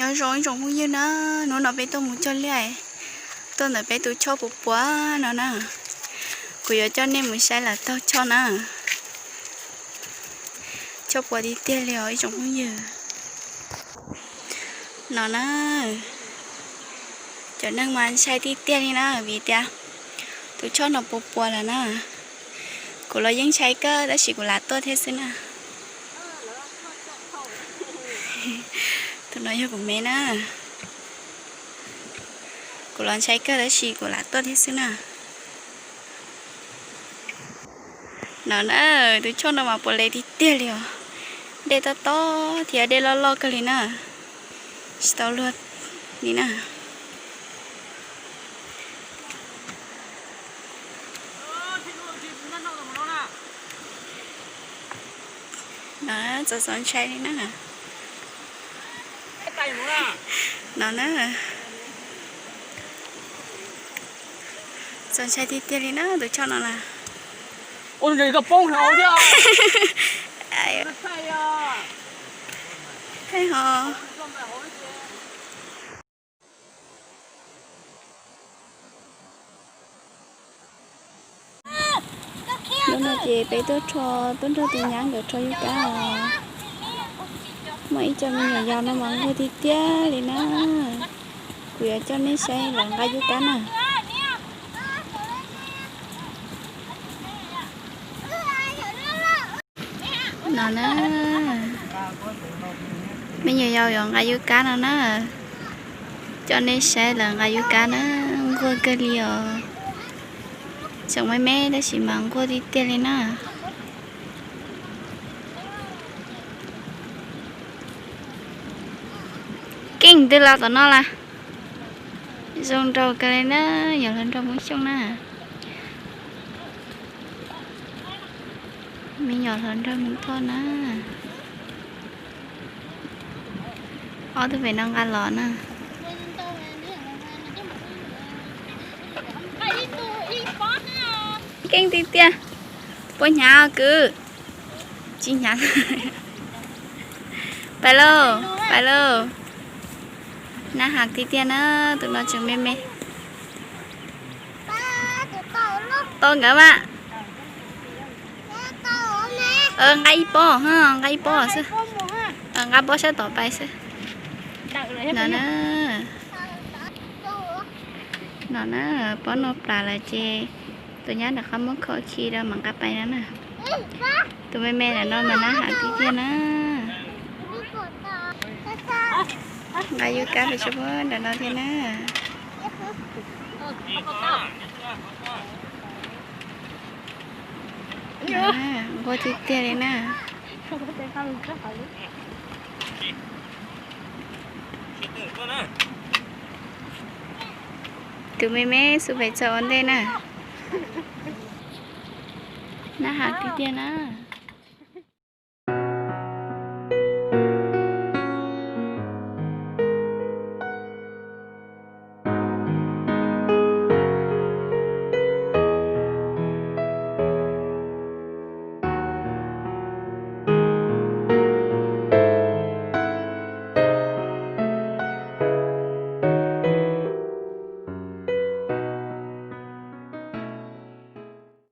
Nyob zoo ib tsoom phooj ywg na, hnub no peb tuaj mus cog liaj, tuaj ntawm peb tus choj puas puas no na. Kuv yuav coj nej mus saib lawv taug choj na. Choj puas tiag tiag li os ib tsoom phooj ywg. No na, cov neeg mas ntshai tiag tiag li na vim tias tus choj no puas puas lawm na. Kuv los yeej ntshai kawg tab sis kuv lam tuaj thiab xwb na. Tus no yog kuv me na. Kuv los ntshai kawg tab sis kuv lam tuaj thiab xwb na. No na, tus choj no mas puas le tiag tiag li os. Dej tob tob thiab dej loj loj kawg li na. Tsis tau luag li na. No, txaus txaus ntshai li na. No na, txaus ntshai tiag tiag li na tus choj no na. Ho hnub no ces peb tuaj rho, tuaj nrog tus nyab nkawd rho yub kab os. Muaj ib co me nyuam yaus no mas nquag tiag tiag li na. Kuv yuav coj nej saib lawv nqa yub kab na. No na, me nyuam yaus yuav nqa yub kab no na. Coj nej saib lawv nqa yub kab na, nquag kawg li os. Tseem me me tab sis mas nquag tiag tiag li na. Keej twg los tom no las. Zoo nraug kawg li na, yog hluas nraug Hmoob Xyooj na. Me nyuam hluas nraug Hmoob Thoj na. Ob tug pem no nqa los na. Keej tiag tiag. Puas hnyav kwv? Tsis hnyav. Pais lauj, pais lauj. Nab has tiag tiag na, tus no tseem me me. Tau nkawd mas. Nqa ib pob, nqa ib pob xwb. Nqa pob sab tom pais xwb. No na, no na, pob no plam lawm ces tus nyab nram qab muab kho khi rau mam nqa pais no na. Tus me me ntawm no mas nab has tiag tiag na. Nqa yub kab pes tsawg puag nram no thiab na. Nquag tiag tiag li na. Tus me me xub pem txog ua ntej na. Nab has tiag tiag na.